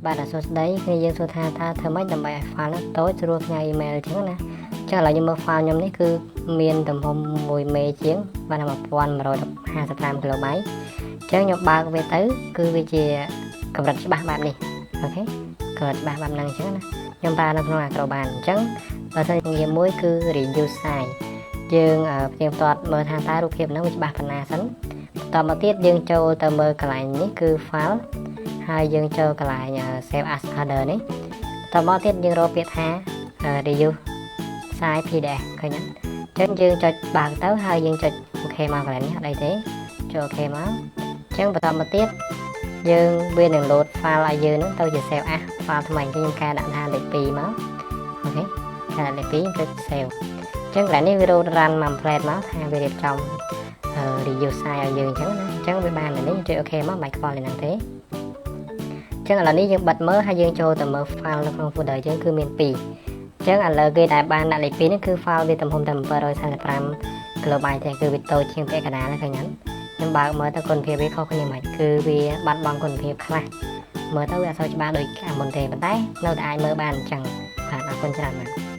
បាទសួស្តីគ្នាយើងសួរថាតើធ្វើម៉េចដើម្បីឲ្យ file ហ្នឹងតូចស្រួលផ្ញើ email អញ្ចឹងណាចឹងឥឡូវខ្ញុំមើល file ខ្ញុំនេះគឺមានទំហំ1មេជាងបាទ1155 KB អញ្ចឹងខ្ញុំបើកវាទៅគឺវាជាកម្រិតច្បាស់បែបនេះOK កម្រិតច្បាស់បែបហ្នឹងអញ្ចឹងណាខ្ញុំប្រើនៅក្នុង Acrobat អញ្ចឹងបើសិនជាមួយគឺ reduce size យើងផ្ទៀងផ្ទាត់មើលថាតើរូបភាពហ្នឹងវាច្បាស់ប៉ុណ្ណាសិនបន្តមកទៀតយើងចូលទៅមើលកន្លែងនេះគឺ file ហើយយើងចូលកន្លែង save as other នេះបន្តមកទៀតយើងរកពាក្យថា reduce size PDF ឃើញទេអញ្ចឹងយើងចុចបើកទៅហើយយើងចុច OK មកកន្លែងនេះអត់អីទេចូល OK មកអញ្ចឹងបន្តមកទៀតយើងវានឹង load file ឲ្យយើងនឹងទៅជា save as file ថ្មីអញ្ចឹងខ្ញុំកែដាក់ថាលេខ2មក OK កែដាក់លេខ2ចុច save អញ្ចឹងកន្លែងនេះវា load run មួយ plate មកថាវារៀបចំ reduce size ឲ្យយើងអញ្ចឹងណាអញ្ចឹងវាបានតែនេះចុច OK មកមិនខ្វល់នឹងទេអញ្ចឹងឥឡូវនេះយើងបិទមើលហើយយើងចូលទៅមើល file នៅក្នុង folder យើងគឺមាន2អញ្ចឹងឥឡូវគេដែលបានដាក់លេខ2នេះគឺ file វាទំហំតែ745 KB ទេគឺវាតូចជាងពាក់កណ្ដាលឃើញអត់ខ្ញុំបើកមើលទៅគុណភាពវាខុសគ្នាមិនគឺវាបាត់បង់គុណភាពខ្លះមើលទៅវាអត់សូវច្បាស់ដូចអាមុនទេប៉ុន្តែនៅតែអាចមើលបានអញ្ចឹងបាទអរគុណច្រើនបាទ។